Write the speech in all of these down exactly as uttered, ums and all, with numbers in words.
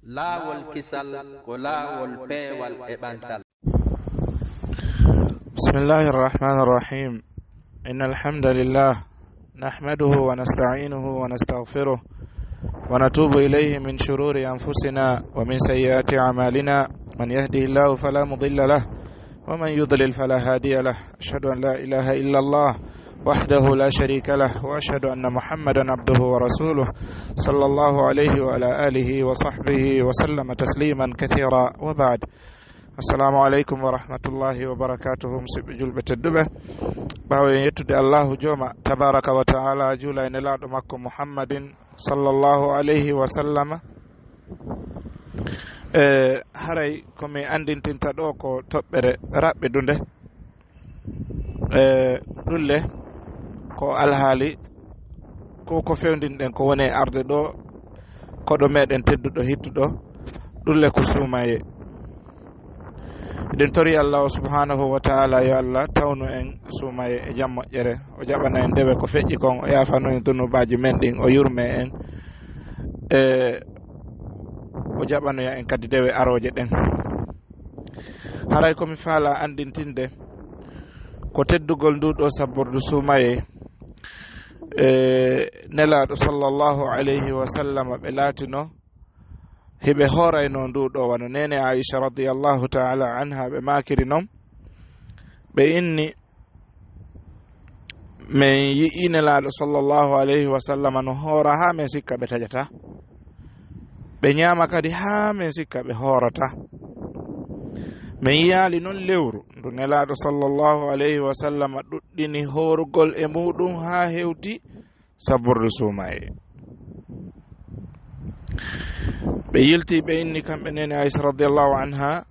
Laawol kisal ko laawol peewal e ɓantal. بسم الله الرحمن الرحيم. إن الحمد لله نحمده ونستعينه ونستغفره ونتوب إليه من شرور أنفسنا ومن سيئات أعمالنا. من يهده الله فلا مضل له ومن يضلل فلا هادي له. أشهد أن لا إله إلا الله وحده لا شريك له، وأشهد أن محمدا عبده ورسوله، صلى الله عليه وعلى آله وصحبه وسلم تسليما كثيرا، وبعد. السلام عليكم ورحمة الله وبركاته. Musidɓe julɓe tedduɓe, ɓaawo en yettude Allahu Jooma tabaraka wa taala, juula e Nelaaɗo makko Muhammadin sallallahu alayhi wa sallama, e haray ko mi anndintinta ɗo ko toɓɓere raɓɓidunde. E ɗulle ko alhaali ko, ko fewndinɗen ko woni e arde ɗo, koɗo meɗen tedduɗo hittuɗo, ɗulle ko suumaye. Eɗen tori Allah o subhanahu wa taala, yo Allah tawnu en suumaye e jam moƴƴere, o jaɓana en dewe ko feƴƴi kon, o yaafano en dunuubaaji men ɗin, o yurme en, e o jaɓanoya en kadi dewe arooje ɗen. Haray ko mi faala anndintinde ko teddugol ndu ɗo sabbordu suumaye, e Nelaaɗo sallallahu alayhi wa sallam ɓe laatino hiɓe hoorayno ndu ɗo, wano neene Aisha radiyallahu taala anha ɓe maakiri non, ɓe inni, "Min yi'ii Nelaaɗo sallallahu alayhi wa sallam no hoora haa min sikka ɓe taƴata. Ɓe ñaama kadi haa min sikka ɓe hoorata. Min yiyaali non lewru ndu Nelaaɗo sallallahu alayhi wa sallam ɗuɗɗini hoorugol e muɗum haa hewti sabbordu suumaye." Ɓe yilti, ɓe inni kamɓe neene Aisha radiyallahu anha,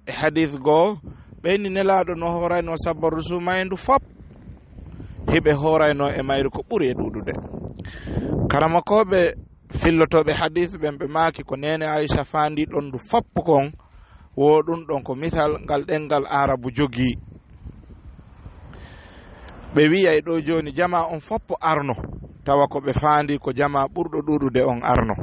e hadith goo, ɓe inni Nelaaɗo no hoorayno sabbordu suumaye ndu fop, hiɓe hoorayno e mayru ko ɓuri e ɗuuɗude. Karamakooɓe fillotooɓe hadith ɓen, ɓe maaki ko neene Aisha faandi ɗon ndu fop kon, wo ɗum ɗon ko misal ngal ɗemngal Aarabu jogii. Ɓe wi'ay ɗo jooni jamaa on fop arno, tawa ko ɓe faandi ko jamaa ɓurɗo ɗuuɗude on arno.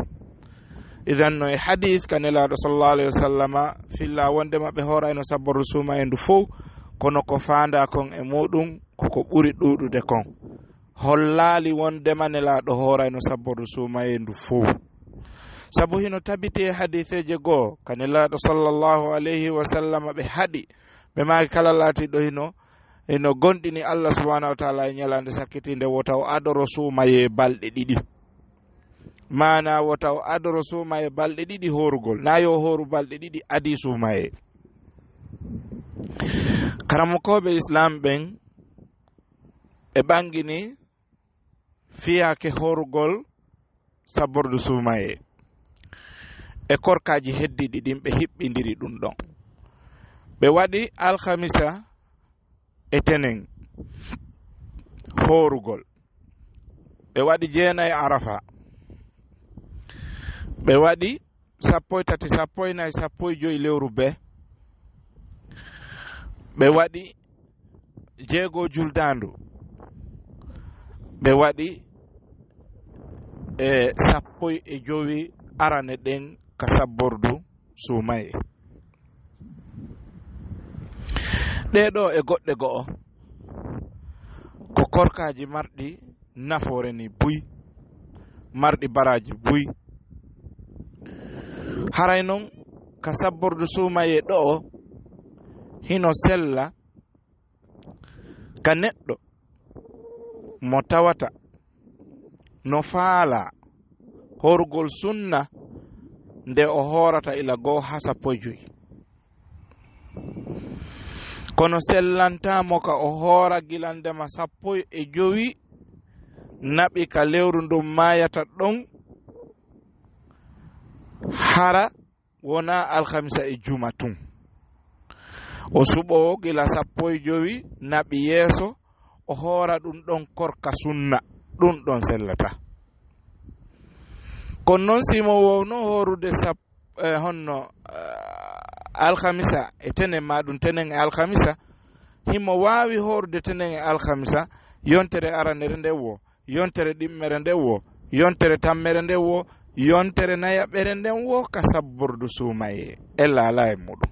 Idan no e hadith ka Nelaaɗo sallallahu alayhi wa sallama filla wondema ɓe hoorayno sabbordu suumaye ndu fow, kono ko faandaa kon e muɗum ko ko ɓuri ɗuuɗude kon. Hollaali wondema Nelaaɗo hoorayno sabbordu suumaye ndu fow. Sabu hino tabiti e hadiiseeje goo ka Nelaaɗo sallallahu alayhi wa sallam ɓe haɗi, ɓe maaki kala laatiiɗo hino, hino gomɗini Allah subhanahu wa taala e ñalaande sakkitiinde, wota o adoro suumaye balɗe ɗiɗi. Maanaa wota o adoro suumaye balɗe ɗiɗi hoorugol, naa yo hooru balɗe ɗiɗi adii suumaye. Karamokooɓe Islam ɓen, ɓe ɓangini fiyaake hoorugol sabbordu suumaye e korkaaji heddiiɗi ɗin, ɓe hiɓɓindiri ɗum ɗon. Ɓe waɗi alhamisa e tenen hoorugol. Ɓe waɗi jeenay Arafa. Ɓe waɗi sappo e tati, sappo e nayi, sappo e joyi lewru be. Ɓe waɗi jeego juldaandu. Ɓe waɗi e sappo e jowi arane ɗen ka sabbordu suumaye. Ɗee ɗoo e goɗɗe go'o ko korkaaji marɗi nafoore ni buy, marɗi baraaji buy. Haray non ka sabbordu suumaye ɗoo hino sella ka neɗɗo mo tawata no faalaa hoorugol sunna nde o hoorata ila goo haa sappo e jowi. Kono sellantaa mo ka o hoora gila ndema sappo e jowi naɓi ka lewru ndun maayata ɗon, hara wonaa alhamisa e juma tun. O suɓoo gila sappo e jowi naɓi yeeso, o hoora ɗum ɗon korka sunna, ɗum ɗon sellata. Kono non, si mo wowno hoorude sap-, eh, honno, eh, alhamisa e tenen, maa ɗum tenen e alhamisa, himo waawi hoorude tenen e alhamisa, yontere aranere nde wo, yontere ɗimmere nde wo, yontere tammere nde wo, yontere nayaɓere nden wo ka sabbordu suumayee, ella alaa e muuɗum.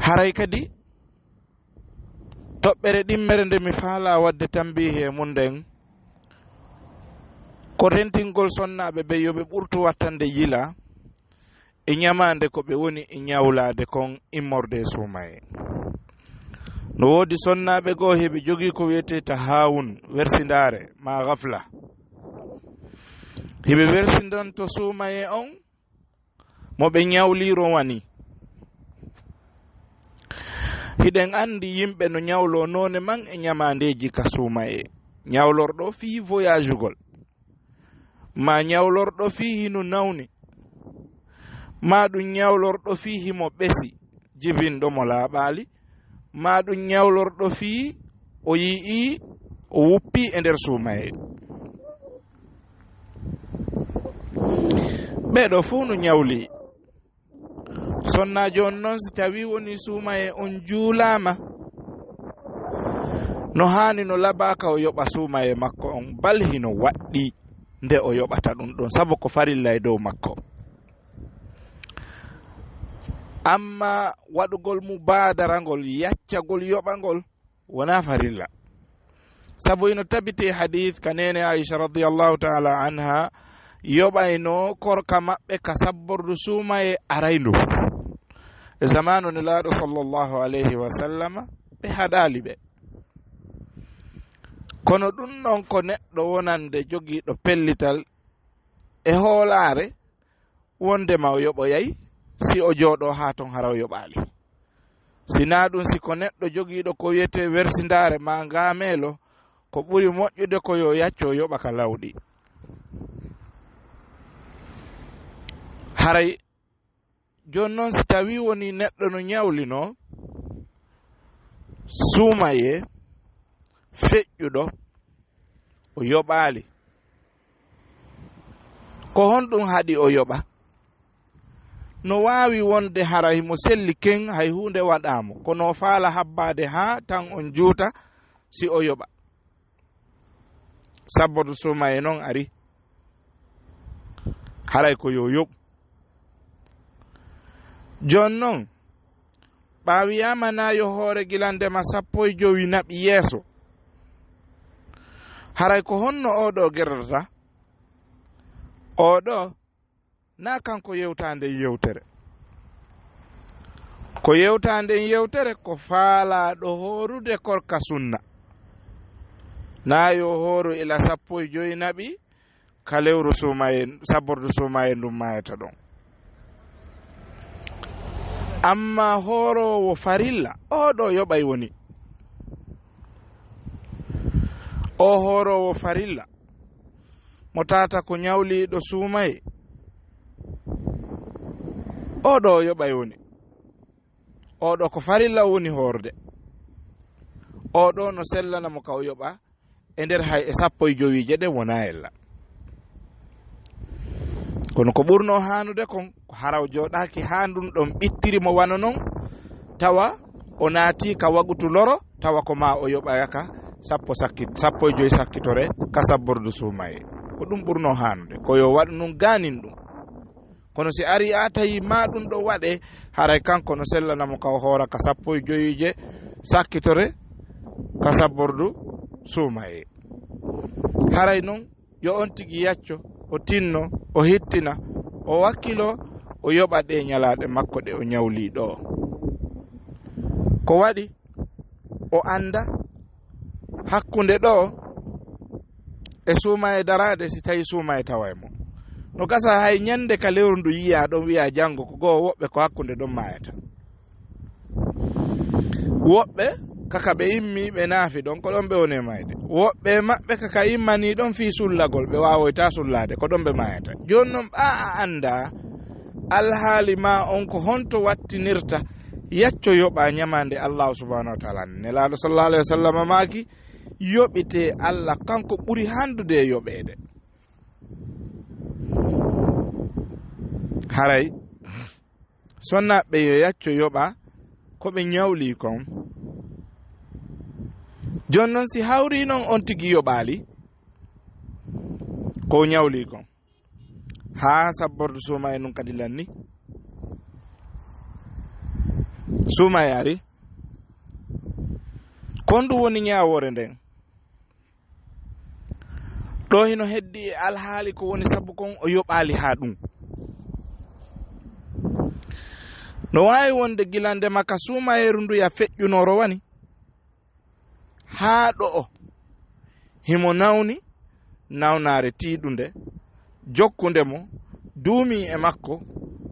Haray kadi, toɓɓere ɗimmere nde mi faalaa waɗde tambiihi e mum nden, ko rentingol sonnaaɓe ɓe yo ɓe ɓurtu wattande yila e ñamaande ko ɓe woni e ñawlaade kon immorde e suumayee. No woodi sonnaaɓe goo, hiɓe jogii ko wiyetee tahaawun, wersindaare, maa gafla. Hiɓe wersindanto suumayee on mo ɓe ñawlii rowani. Hiɗen anndi yimɓe no ñawloo noone man e ñamaandeeji ka suumayee. Ñawlorɗo fii voyageugol, maa ñawlorɗo fii hino nawni, maa ɗum ñawlorɗo fii himo ɓesi, jibinɗo mo laaɓaali, maa ɗum ñawlorɗo fii o yi'ii o wuppii e nder suumayee. Ɓee ɗoo fow no ñawlii. Sonnaajo on non, si tawii wonii suumayee on juulaama, no haani, no labaa ka o yoɓa suumayee makko on, bal hino waɗɗii nde o yoɓata ɗum ɗon, sabu ko farilla e dow makko. Amma waɗugol mubaadara ngol, yaccagol yoɓangol, wonaa farilla. Sabu hino tabiti hadiis ka neene Aisha radiyallahu ta'ala anha, yoɓayno korka maɓɓe ka sabbordu suumayee arayndu. E zamaanu Nelaaɗo sallallahu alayhi wa sallama, ɓe haɗaali ɓe. Kono ɗum ɗon ko neɗɗo wonande jogiiɗo pellital e hoolaare, wondema o yoɓoyay, si o jooɗoo haa ton hara o yoɓaali. Si naa ɗum, si ko neɗɗo jogiiɗo ko wiyetee wersindaare maa ngaameelo, ko ɓuri moƴƴude ko yo yacco yoɓa ka lawɗi. Haray jooni non, si tawii wonii neɗɗo no ñawlinoo suumayee feƴƴuɗo, o yoɓaali, ko honɗum haɗi o yoɓa? No waawi wonde hara himo selli ken, hay huunde waɗaa mo, kono o faala habbaade haa tan on juuta si o yoɓa. Sabbordu suumayee non ari, haray ko yo yoɓu. Jooni non, ɓaawiyaama naa yo hoore gila ndema sappo e jowi naɓi yeeso. Haray ko honno oo ɗoo gerdata? Oo ɗoo, naa kanko yewtaa nden yewtere. Ko yewtaa nden yewtere ko faalaaɗo hoorude korka sunna. Naa yo hooru ila sappo e jowi naɓi ka lewru suumayee, sabbordu suumayee ndun maayata ɗon. Amma hooroowo farilla, oo ɗoo yoɓay woni. Oo hooroowo farilla, mo tawata ko ñawliiɗo suumayee, oo ɗoo yoɓay woni. Oo ɗoo ko farilla woni hoorde. Oo ɗoo no sellana mo ka o yoɓa e nder hay e sappo e jowiije ɗen wonaa ella. Kono ko ɓurnoo haanude kon, ko hara o jooɗaaki haa ndun ɗon ɓittiri mo wano non, tawa o naatii ka wagutu loro, tawa ko maa o yoɓaya ka sappo sakkit-, sappo e jowi sakkitore ka sabbordu suumayee. Ko ɗum ɓurnoo haanude, ko yo waɗu nun gaanin ɗum. Kono si arii a tawi maa ɗum ɗo waɗee, haray kanko no sellana mo ka o hoora ka sappo e jowiije sakkitore ka sabbordu suumayee. Haray non, yo on tigi yacco, o tinno, o hittina, o wakkiloo, o yoɓa ɗee ñalaaɗe makko ɗe o ñawlii ɗoo. Ko waɗi o annda hakkunde ɗoo e suumayee daraade, si tawii suumayee taway mo. No gasa hay ñande ka lewru ndu yi'aa ɗon, wi'aa janngo ko goo woɓɓe ko hakkunde ɗon maayata. Woɓɓe kaka ɓe immii ɓe naafi ɗon, ko ɗon ɓe woni e mayde. Woɓɓe e maɓɓe kaka immanii ɗon fii sullagol, ɓe waawoytaa sullaade, ko ɗon ɓe maayata. Jooni non ɓaa a anndaa alhaali maa on ko honto wattinirta yacco yoɓa ñamaande Allaahu subhaanahu wa taala. Nelaaɗo sallallaahu alayhi wa sallam maaki, yoɓitee Alla, kanko ɓuri handude e yoɓeede. Haray, sonnaaɓe yo yacco yoɓa ko ɓe ñawlii kon. Jooni non, si hawrii non on tigi yoɓaali, Ko o ñawli kon. Haa sabbordu suumaye nun kadi lanni. Suumaye ari. Kon ɗum woni ñaawoore nden. Ɗo hino heddi e alhaali ko woni sabu kon o yoɓaali haa ɗum. No waawi wonde gila nde maka suumayeeru ndu ya feƴƴunoo rowani. Haa ɗo'o, himo nawni nawnaare tiiɗunde, jokkunde mo, duumii e makko,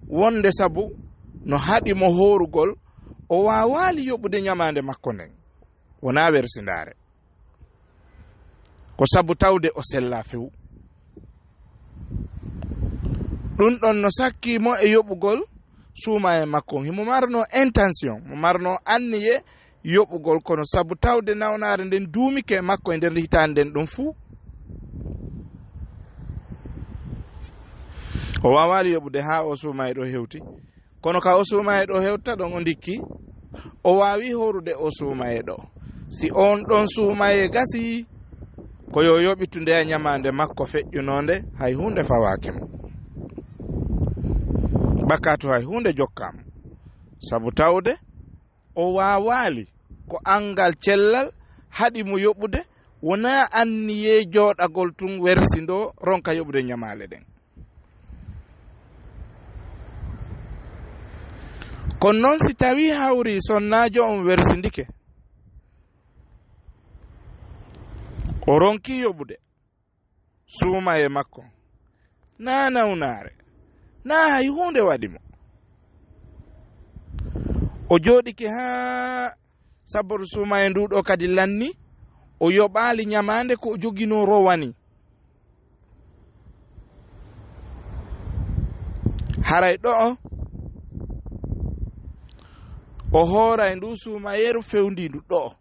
wonde sabu no haɗi mo hoorugol, o waawaali yoɓude ñamaande makko nden. Wonaa wersindaare. Ko sabu tawde o sellaa few. Ɗun ɗon no sakkii mo e yoɓugol suumaye makko on. Himo marno intention, mo marno anniye yoɓugol, kono sabu tawde nawnaare nden duumike e makko e nder hitaande nden ɗon fuu, o waawaali yoɓude haa o suumaye ɗo hewti. Kono ka o suumaye ɗo hewta ɗon o ndikki, o waawi horude o suumaye ɗo. Si on ɗon suumaye gasii, ko yo yoɓitu nde ñamaande makko feƴƴunoonde, hay huunde fawaaki mo. Bakkaatu hay huunde jokkaa mo. Sabu tawde o waawaali, ko anngal cellal haɗi mo yoɓude, wonaa anniyee jooɗagol tun wersindoo ronka yoɓude ñamaale ɗen. Kono non si tawii hawri sonnaajo on wersindike, o ronki yoɓude suumaye makko, naa nawnaare, naa hay huunde waɗi mo. O jooɗike haa sabboru suumaye ndu ɗo kadi lanni, o yoɓaali ñamaande ko o joginoo rowani. Haray ɗo'o, o hooray ndu suumayeeru fewndiindu ɗo'o.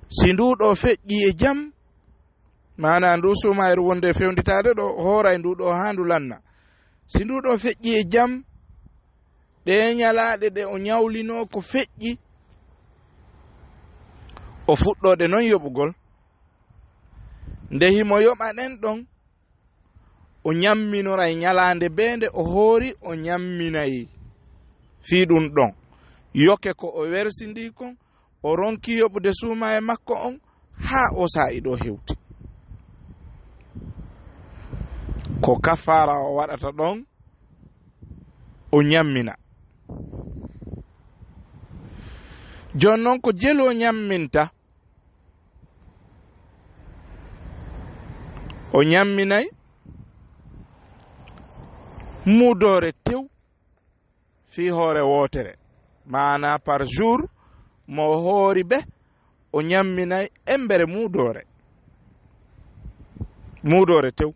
Si ndu ɗo feƴƴii e jam, maanaa ndu suumayeeru wonde e fewnditaade ɗo, o hooray ndu ɗo haa ndu lanna. Si ndu ɗo feƴƴii e jam, ɗee ñalaaɗe ɗe o ñawlinoo ko feƴƴi, o fuɗɗoode non yoɓugol. Nde himo yoɓa ɗen ɗon, o ñamminoray ñalaande bee nde o hoori, o ñamminay fii ɗun ɗon. Yoke ko o wersindii kon, o ronki yoɓude suumaye makko on haa o saa'i ɗo hewti. Ko kafaara o waɗata ɗon, o ñammina. Jooni non ko jelu o ñamminta, o ñamminay muudoore tew fii hoore wootere, maanaa par jour mo hoori be, o ñamminay embere muudoore, muudoore tew.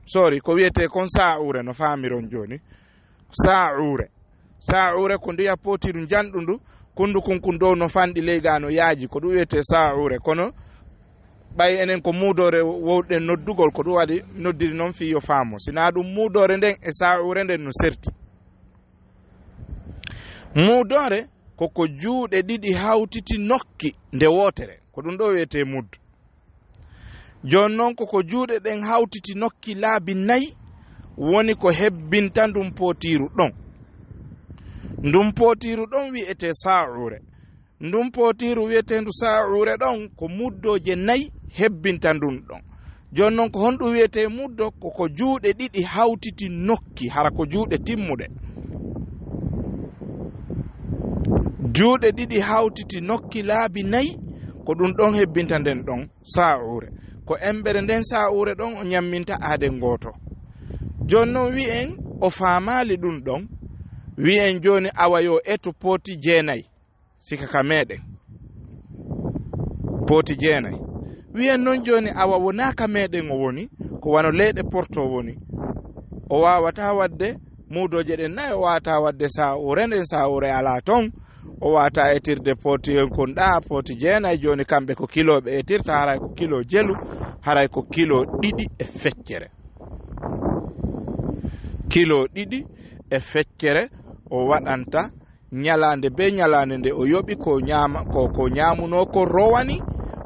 Sori, ko wi'etee kon saa'uure no faamiron jooni. Saa'uure. Saa'uure ko ndu ya pootiru njanɗundu, kundu kun kun dow no fanɗi ley gaa no yaaji, ko ɗum wi'etee saa'uure. Kono ɓay enen ko muudoore wowɗen noddugol, ko ɗum waɗi noddiri non fii yo faamo. Si naa ɗum muudoore nden e saa'uure nden no serti. Muudoore ko ko juuɗe ɗiɗi hawtiti nokki nde wootere. Ko ɗum ɗo wi'etee mud. Jooni non ko ko juuɗe ɗen hawtiti nokki laabi nayi woni ko hebbinta ndun pootiiru ɗon. Ndun pootiiru ɗon wi'etee saa'uure. Ndun pootiiru wi'eteendu saa'uure ɗon ko muddooje nayi hebbinta ndun ɗon. Jooni non ko honɗum wi'etee muddo? Ko ko juuɗe ɗiɗi hawtiti nokki, hara ko juuɗe timmuɗe. Juuɗe ɗiɗi hawtiti nokki laabi nayi, ko ɗum ɗon hebbinta nden ɗon saa'uure. Ko embere nden saa'uure ɗon o ñamminta aaden gooto. Jooni non wi'en o faamaali ɗum ɗon, wi'en jooni awa yo eto pooti jeenayi. Sika ka meɗen. Pooti jeenayi. Wi'en non jooni awa wonaa ka meɗen o woni, ko wano leyɗe Porto woni. O waawataa waɗde muudooje ɗen nayi, o waawataa waɗde saa'uure nden, saa'uure alaa ton. O waawataa etirde pooti kon ɗaa, pooti jeenayi, jooni kamɓe ko kilo ɓe etirta, haray ko kilo jelu, haray ko kilo ɗiɗi e feccere. Kilo ɗiɗi e feccere o waɗanta ñalaande bee ñalaande nde o yoɓi ko ñaama, ko, ko ñaamunoo ko rowani,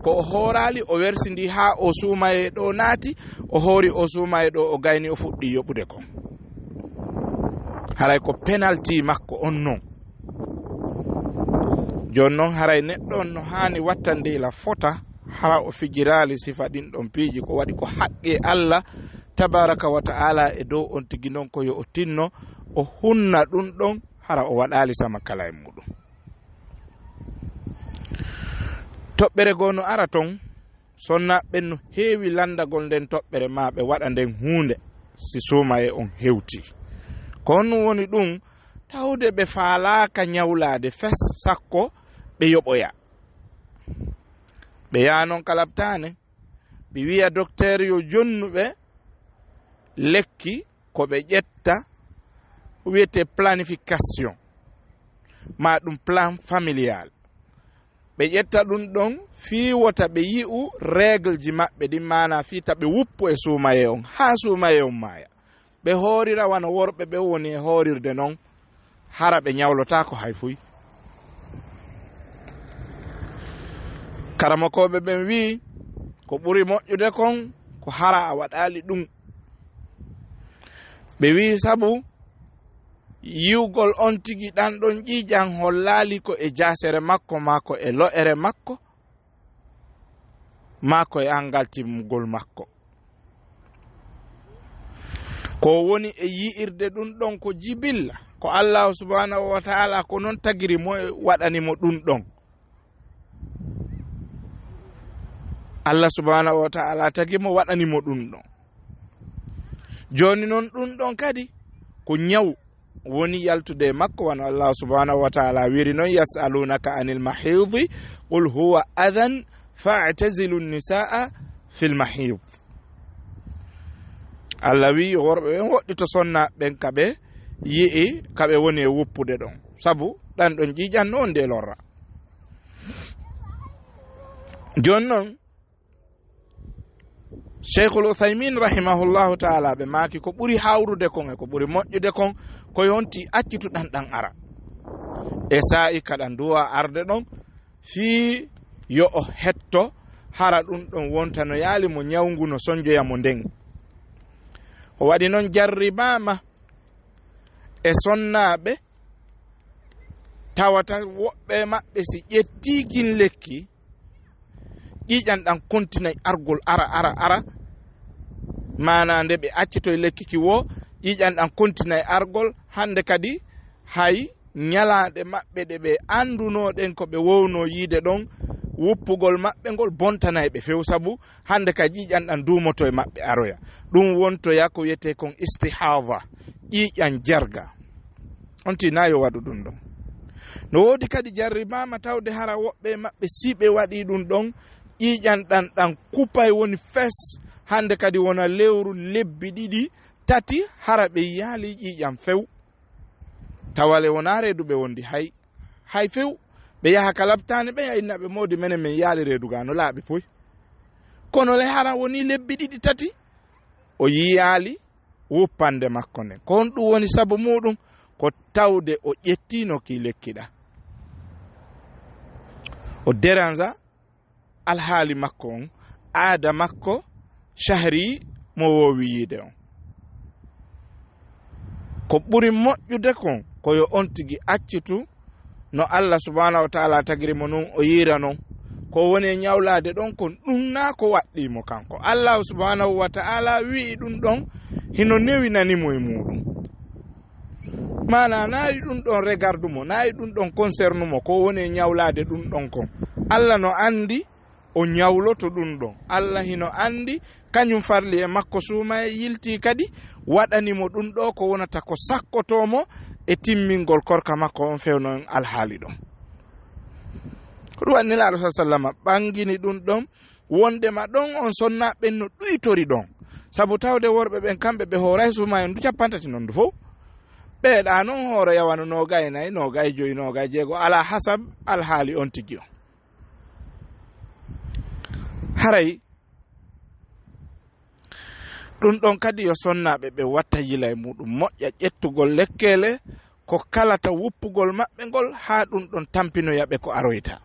Ko o hooraali, o wersindi haa o suumayee ɗo naati, o hoori o suumayee ɗo, o gayni, o fuɗɗi yoɓude kon. Haray ko penalti makko on non. Jooni non, haray neɗɗo on no haani wattande ila fota, hara o fijiraali sifa ɗin ɗon piiji, ko waɗi ko haqqi Allah tabaraka wa ta'ala e dow on tigi non, ko yo o tinno, o hunna ɗun ɗon, hara o waɗaali sama kala e muɗum. Toɓɓere goo no ara ton, sonnaaɓe ɓen no heewi lanndagol nden toɓɓere, maa ɓe waɗa nden huunde si suumayee on hewtii. Ko honɗum woni ɗum? Tawde ɓe faalaaka ñawlaade fes, sakko ɓe yoɓoya. Ɓe yaha non ka laptaane, ɓe wi'a dokteer yo jonnu ɓe lekki ko ɓe ƴetta, ko wi'etee planification, maa ɗum plan familial. Ɓe ƴetta ɗum ɗon fii wota ɓe yi'u règle ji maɓɓe ɗin, maanaa fii ta ɓe wuppu e suumayee on, haa suumayee on maaya. Ɓe hoorira wano worɓe ɓen woni e hoorirde non, hara ɓe ñawlotaako hay fuy. Karamokooɓe ɓen wi'i, ko ɓuri moƴƴude kon, ko hara a waɗaali ɗum. Ɓe wi'i, sabu yi'ugol on tigi ɗan ɗon ƴiiƴan hollaali ko e jaasere makko, maa ko e lo'ere makko, maa ko e anngal timmugol makko. Ko woni e yi'irde ɗum ɗon ko jibilla, ko Allaahu subhaanahu wa ta'aalaa ko non tagiri mo, waɗani mo ɗum ɗon. Allah subhaanahu wa ta'aalaa tagi mo, waɗani mo ɗum ɗon. Jooni non, ɗum ɗon kadi ko ñaw woni yaltude e makko, wano Allah subhaanahu wa ta'aalaa wiiri non, "Yas'aluunaka anil mahiidi, qul huwa adan, fa'tazilu nisaa'a fil mahiid." Allah wi'i, yo worɓe ɓen woɗɗito sonnaaɓe ɓen ka ɓe yi'i, ka ɓe woni e wuppude ɗon. Sabu ɗan ɗon ƴiiƴan no wondi e lorra. Jooni non, Sheikhul Uthaymin rahimahullahu ta'ala, ɓe maaki ko ɓuri hawrude kon e ko ɓuri moƴƴude kon, ko yonti accitu ɗan ɗan ara. E saa'i ka ɗan duwa arde ɗon, fii yo o hetto, hara ɗum ɗon wontano yaali mo ñawngu no sonjoya mo nden. O waɗi non jarribaama e sonnaaɓe, tawata woɓɓe maɓɓe si ƴettii kin lekki, ƴiiƴan ɗan kontinay argol ara, ara, ara. Maanaa nde ɓe accitoy lekki ki woo, ƴiiƴan ɗan kontinay argol. Hannde kadi hay ñalaaɗe maɓɓe ɗe ɓe anndunoo ɗen ko ɓe wownoo yiide ɗon, wuppugol maɓɓe ngol bontanay ɓe few, sabu hannde ka ƴiiƴan ɗan duumoto e maɓɓe aroya. Ɗum wontoya ko wiyetee kon istihaada, ƴiiƴan jarga. On tii naa yo waɗu ɗum ɗon. No woodi kadi jarribaama tawde hara woɓɓe e maɓɓe si ɓe waɗii ɗum ɗon, ƴiiƴan ɗan ɗan kupay woni fes, hannde kadi wona lewru, lebbi ɗiɗi, tati, hara ɓe yiyaali ƴiiƴan few. Tawale wonaa reedu ɓe wondi hay, hay few. Ɓe yaha ka laptaani, ɓe yaha inna ɓe, "Moodi, menen men yiyaali reedu gaa no laaɓi poy." Kono le hara woni lebbi ɗiɗi, tati, o yiyaali wuppande makko nden. Ko honɗum woni sabu muuɗum? Ko tawde o ƴettiino ki lekki ɗa. O deranja alhaali makko on, aada makko, shahri mo woowi yiide on. Ko ɓuri moƴƴude kon, ko yo on tigi accitu no Allah subhaanahu wa ta'ala tagiri mo non, o yiira non. Ko woni e ñawlaade ɗon kon, ɗum naa ko waɗɗii mo kanko. Allah subhaanahu wa ta'ala wi'i ɗum ɗon hino newinani mo e muuɗum. Maanaa, nayi ɗum ɗon regardu mo, nayi ɗum ɗon concernu mo, ko woni e ñawlaade ɗum ɗon kon. Allah no anndi o ñawloto ɗum ɗon. Allah hino anndi kañum farli e makko suumayee, yiltii kadi waɗani mo ɗum ɗo ko wonata ko sakkotoo mo e timmingol korka makko on fewno en alhaali ɗon. Ko ɗum waɗi Nelaaɗo sallallaahu alayhi wa sallam ɓangini ɗum ɗon, wondema ɗon on sonnaaɓe ɓen no ɗuytori ɗon. Sabu tawde worɓe ɓen kamɓe ɓe hooray suumayee ndu cappanɗe tati non ndu fow. Ɓe ɗa non hooroya wano noogay nayi, noogay joyi, noogay jeego, alaa hasab alhaali on tigi on. Haray ɗum ɗon kadi yo sonnaaɓe ɓe watta yila e muuɗum moƴƴa ƴettugol lekkeele ko kalata wuppugol maɓɓe ngol, haa ɗum ɗon tampinoya ɓe ko aroyta.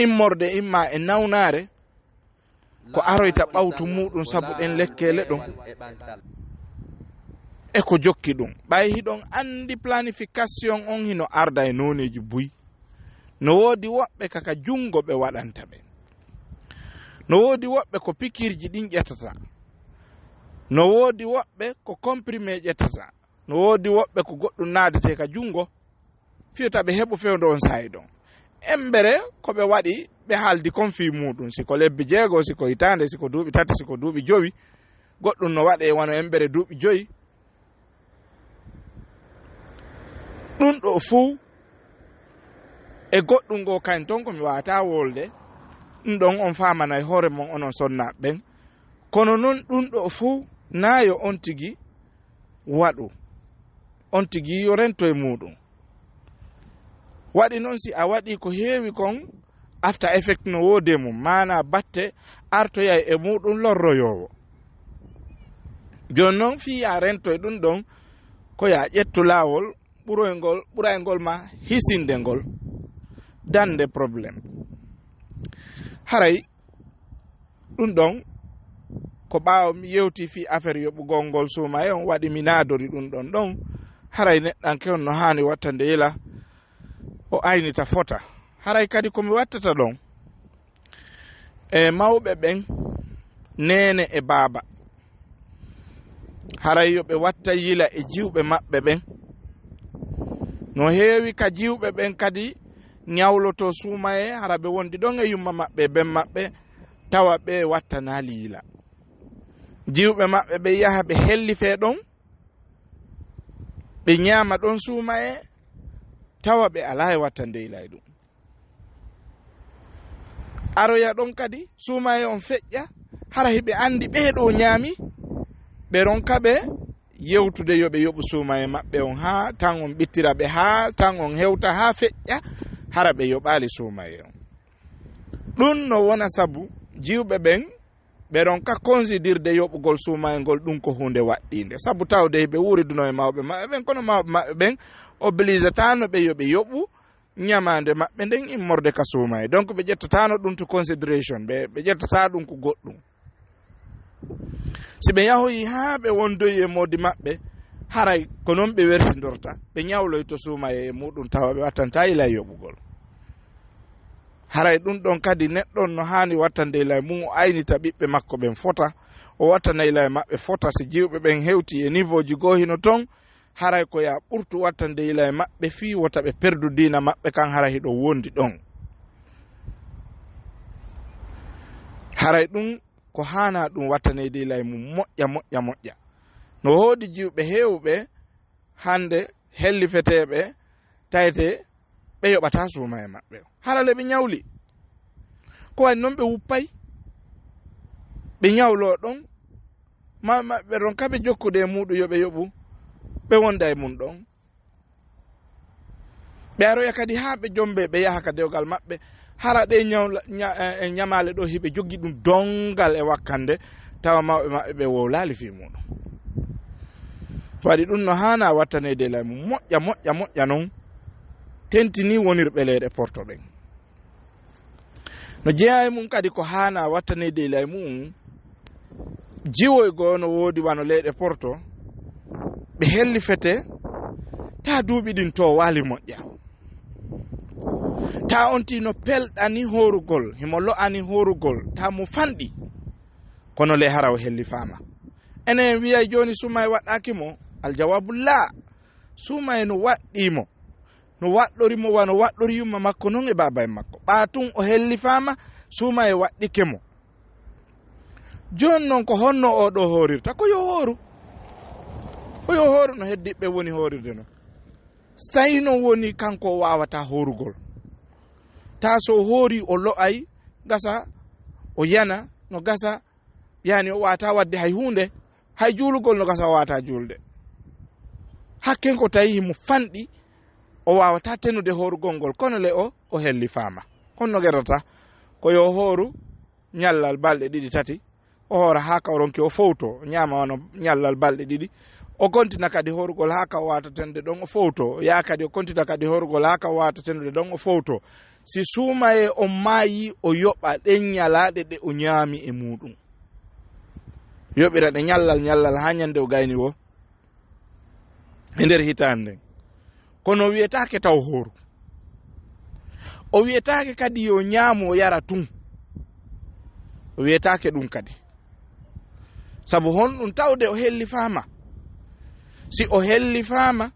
immorde imma e nawnaare, ko aroyta ɓawto muuɗum sabu ɗen lekkeele ɗon e ko jokki ɗum. Ɓay hiɗon anndi planification on hino arda e nooneeji buy. No woodi woɓɓe ka ka junngo ɓe waɗanta ɓe. No woodi woɓɓe ko pikiirji ɗin ƴettata. No woodi woɓɓe ko comprimé ƴettata. No woodi woɓɓe ko goɗɗum naadetee ka junngo, fiyata ɓe heɓu fewndo on saa'i ɗon. Embere ko ɓe waɗi, ɓe haaldi kon fii muuɗum, si ko lebbi jeego, si ko hitaande, si ko duuɓi tati, si ko duuɓi jowi, goɗɗum no waɗee wano embere duuɓi joyi. Ɗum ɗo fuu e goɗɗum goo kañ ton ko mi waawataa wolde, ɗum ɗon on faamanay hoore mon onon sonnaaɓe ɓen. Kono non ɗum ɗo fuu naa yo on tigi waɗu, on tigi yo rento e muuɗum. Waɗi non si a waɗii ko heewi kon, after effect no woodi e mum, maanaa batte artoyay e muuɗum lorroyoowo. Jooni non fii yaa rento e ɗum ɗon, ko yaa ƴettu laawol ɓuroyngol, ɓuraygol ma hisinde ngol, dande problème. Haray ɗum ɗon, ko ɓaawo mi yewti fii affaire yoɓugol ngol suumaye on, waɗi mi naadori ɗum ɗon ɗon. Haray neɗɗanke on no haani wattande yila, o aynita fota. Haray kadi ko mi wattata ɗon, e mawɓe ɓen, neene e baaba, haray yo ɓe watta yila e jiwɓe maɓɓe ɓen. No heewi ka jiwɓe ɓen kadi ñawlotoo suumaye, hara ɓe wondi ɗon e yumma maɓɓe e ben maɓɓe, tawa ɓe wattanaali yila. Jiwɓe maɓɓe ɓe yaha ɓe hellifee ɗon, ɓe ñaama ɗon suumaye, tawa ɓe alaa e wattande yila e ɗum. Aroya ɗon kadi, suumaye on feƴƴa, hara hiɓe anndi ɓee ɗoo ñaami, ɓe ronka ɓe yewtude yo ɓe yoɓu suumaye maɓɓe on haa tan on ɓittira ɓe, haa tan on hewta haa feƴƴa, hara ɓe yoɓaali suumaye on. Ɗum no wona sabu jiwɓe ɓen ɓe ronka considirde yoɓugol suumayngol ɗum ko huunde waɗɗiinde. Sabu tawde hiɓe wuuriduno e mawɓe maɓɓe ɓen, kono mawɓe maɓɓe ɓen obligataano ɓe yo ɓe yoɓu ñamaande maɓɓe nden immorde ka suumaye. Donc, ɓe ƴettataano ɗum to consideration, ɓe, ɓe ƴettataa ɗum ko goɗɗum. Si ɓe yahoyi haa ɓe wondoyi e moodi maɓɓe, haray ko non ɓe wersindorta, ɓe ñawloyto suumaye e muɗum, tawa ɓe wattantaa yila e yoɓugol. Haray ɗum ɗon kadi, neɗɗo on no haani wattande yila e mum, o aynita ɓiɓɓe makko ɓen fota, o wattana yila e maɓɓe fota. Si jiwɓe ɓen hewti e niveau ji goo hino ton, haray ko yaa ɓurtu wattande yila e maɓɓe fii wota ɓe perdu diina maɓɓe kan, hara hiɗo wondi ɗon. Haray ɗum ko haanaa ɗum wattaneyde yila e mum moƴƴa, moƴƴa, moƴƴa. No woodi jiwɓe heewɓe hannde hellifeteeɓe, tawetee ɓe yoɓataa suumaye maɓɓe. Hara le ɓe ñawli. Ko wayi non ɓe wuppay, ɓe ñawloo ɗon, ma, ma, ɓe ronka ɓe jokkude e muuɗum yo ɓe yoɓu, ɓe wonda e mum ɗon. Ɓe aroya kadi haa ɓe jombe, ɓe yaha ka dewgal maɓɓe. Hara ɗe ñawla-, ña-, e, e ñamaale ɗo hiɓe joggi ɗum dongal e wakkande, tawa mawɓe maɓɓe ɓe wowlaali fii muuɗum. Waɗi ɗum no haanaa wattaneyde yila e mum moƴƴa, moƴƴa, moƴƴa non, tentini wonirɓe leyɗe Porto ɓen. No jeyaa e mum kadi ko haanaa wattaneyde yila e mum, jiwoygol no woodi wano leyɗe Porto, ɓe hellifete, taa duuɓi ɗin toowaali moƴƴa. Taa on tii no pelɗani hoorugol, himo lo'ani hoorugol, taa mo fanɗi. Kono le hara o hellifaama. Enen en wiyay jooni suumaye waɗɗaaki mo, aljawaabu laa. Suumaye no waɗɗii mo. No waɗɗori mo wano waɗɗori yumma makko non e baaba en makko. Ɓaa tun o hellifaama, suumaye waɗɗike mo. Jooni non ko honno oo ɗoo hoorirta? Ko yo hooru. Ko yo hooru no heddiiɓe woni hoorirde non. Si tawii non woni kanko o waawataa hoorugol. Taa so o hoorii o lo'ay, gasa, o yana, no gasa, yani o waawataa waɗde hay huunde, hay juulugol no gasa o waawataa juulde. Hakken ko tawi himo fanɗi, o waawataa tenude hoorugol ngol, kono le o, o hellifaama. Honno gerdata? Ko yo hooru ñallal balɗe ɗiɗi tati, o hoora haa ka o ronki o fowto, o ñaama wano ñallal balɗe ɗiɗi, O kontina kadi horugol haa ka o waata tennude ɗon o fowto. O yaha kadi o kontina kadi horugol haa ka o waata tennude ɗon o fowto. Si suumayee on maayii, o yoɓa ɗen ñalaaɗe ɗe o ñaami e muuɗum. Yoɓira ɗe ñallal ñallal haa ñande o gayni woo e nder hitaande nden. Kono o wiyetaake taw hooru. O wiyetaake kadi yo ñaamu o yara tun. O wiyetaake ɗum kadi. Sabu honɗum? Tawde o hellifaama. Si o hellifaama,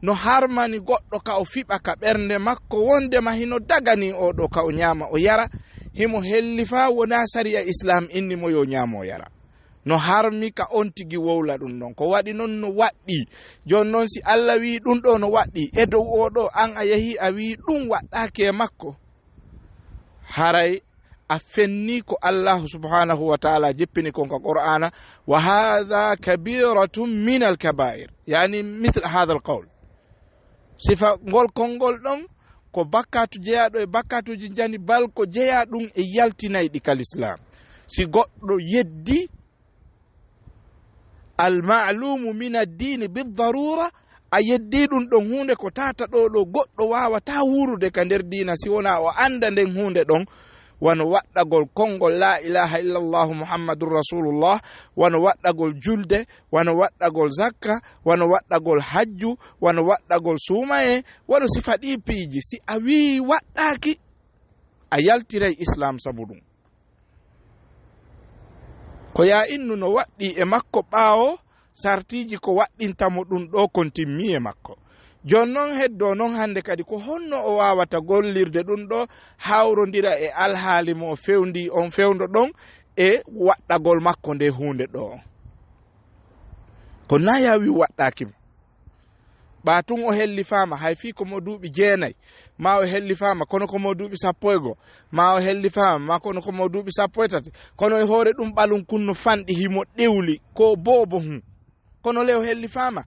no harmani goɗɗo ka o fiɓa ka ɓernde makko wondema hino daganii oo ɗoo ka o ñaama o yara, himo hellifaa, wonaa sariya Islaam inni mo yo ñaamo o yara. No harmi ka on tigi wowla ɗum ɗon. Ko waɗi non no waɗɗii. Jooni non si Alla wi'i ɗum ɗoo no waɗɗii, e dow oo ɗoo an a yahii a wi'i ɗum waɗɗaaki e makko, haray a fennii ko Allaahu subhaanahu wa taala jippini kon ka Qur'aana, "Wa haadha kabiratun min al-kabaa'ir." Yaani, mithla haadha al-qawl. Sifa ngol konngol ɗon ko bakkaatu jeyaaɗo e bakkaatuuji njani, bal ko jeyaa ɗum e yaltinayɗi ka Lislaam. Si goɗɗo yeddi al-ma'lumu min ad-dini bid-darura, a yeddi ɗum ɗon huunde ko tata ɗoo ɗoo goɗɗo waawataa wuurude ka nder diina si wonaa o annda nden huunde ɗon, wano waɗɗagol konngol laa ilaaha illallahu Muhammadun Rasulullah, wano waɗɗagol julde, wano waɗɗagol zakka, wano waɗɗagol hajju, wano waɗɗagol suumayee, wano sifa ɗii piiji. Si a wi'i waɗɗaaki, a yaltiray Islaam sabu ɗum. Ko yaa innu no waɗɗii e makko ɓaawo sartiiji ko waɗɗinta mo ɗum ɗoo kon timmii e makko. Jooni non heddoo non hannde kadi ko honno o waawata gollirde ɗum ɗoo hawrondira e alhaali mo o fewndii on fewndo ɗon e waɗɗagol makko nde huunde ɗoo. Ko naa yaa wi'u waɗɗaaki mo. Ɓaa tun o hellifaama, hay fii ko mo duuɓi jeenay, maa o hellifaama kono ko mo duuɓi sappo e goo, maa o hellifaama maa kono ko mo duuɓi sappo e tati, kono e hoore ɗum ɓalun kun no fanɗi, himo ɗewli ko boobo hun. Kono le o hellifaama,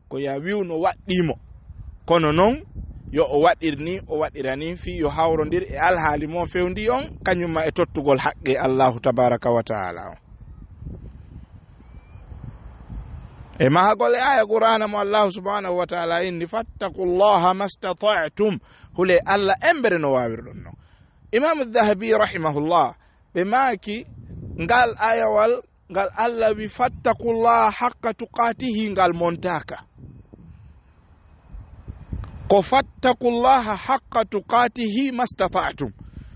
ko yaa wi'u no waɗɗii mo. Kono non, yo o waɗir ni, o waɗira ni fii yo hawrondir e alhaali mo fewndii on, kañum ma e tottugol haqqe Allaahu tabaaraka wa taala on. E mahagol e aaya Qur'aana mo Allaahu subhaanahu wa taala inni, "Fattaqullaha mastata'tum." Hulee Alla embere no waawirɗon non. Imaamu Dahabi rahimahullah, ɓe maaki ngal aayawal ngal Alla wi, "Fattaqullaha haqqa tuqaatihi," ngal montaaka. Ko "Fattaqullaha haqqa tuqaatihi mastata'tum."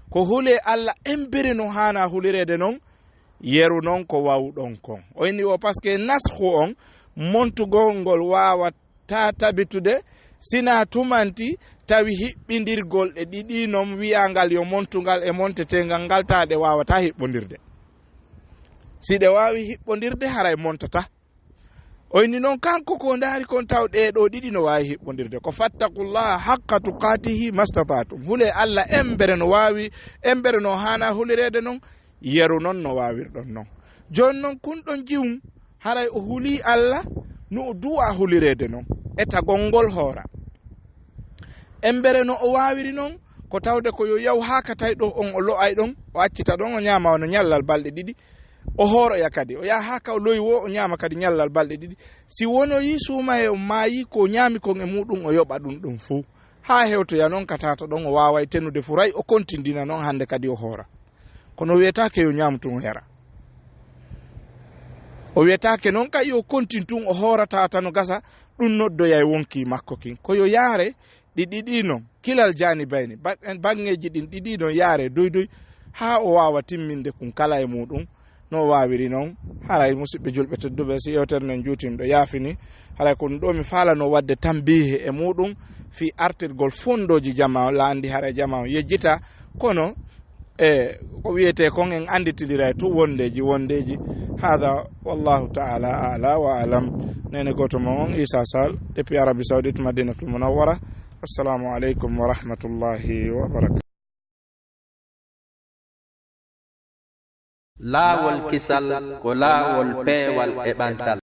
Ko hulee Alla embere no haana hulireede non, yeru non ko waawuɗon kon. O inni o, parce que naskhu on, montugol ngol waawataa tabitude, sinaa tumanti tawi hiɓɓindirgol ɗe ɗiɗi non wi'angal yo montungal e monteteengal ngal taa ɗe waawataa hiɓɓondirde. Si ɗe waawi hiɓɓondirde, haray montataa. O inni non kanko ko ndaari kon taw ɗee ɗoo ɗiɗi no waawi hiɓɓondirde. Ko "Fattaqullaha haqqa tuqaatihi mastata'tum." Hulee Alla embere no waawi, embere no haana hulireede non, yeru non no waawirɗon non. Jooni non kun ɗon jiwun, haray o hulii Alla no o duwaa hulireede non e tagol ngol hoora. Embere no o waawiri non, ko tawde ko yo yaw haa ka tawi ɗoo on o lo'ay ɗon, o accita ɗon, o ñaama wano ñallal balɗe ɗiɗi, o hooroya kadi, o yaha haa ka o lo'i woo, o ñaama kadi ñallal balɗe ɗiɗi. Si wonoyii suumayee on maayii, ko o ñaami kon e muuɗum o yoɓa ɗum ɗon fow. Haa hewtoya non ka tata ɗon, o waaway tenude furay, o kontindina non hannde kadi o hoora. Kono o wiyetaake yo ñaamu tun o yara. O wiyetaake non kay yo kontin tun o hoora tata no gasa, ɗum noddoyay wonkii makko kin. Ko yo yaare ɗi ɗiɗi non, kilal jaanibayni, ba-, baŋŋeeji ɗin ɗiɗi non yaare doy doy, haa o waawa timminde kun kala e muuɗum. No o waawiri non, haray musidɓe julɓe tedduɓe, si yewtere nden juutimɗo yaafini, haray ko ɗum ɗoo mi faalano waɗde tambiihe e muuɗum fii artirgol fondooji jamaa on, laandi haray jamaa on yejjita, kono e ko wiyetee kon en annditindira e tun wondeeji, wondeeji. Hada wallahu taala ala wa alam. Neene gooto mon on Isa Sall, depuis Arabie Saoudite, Madinatul Munawwara. Assalamu aleykum wa rahmatullahi wa barakatuh. Laawol kisal ko laawol peewal e ɓantal.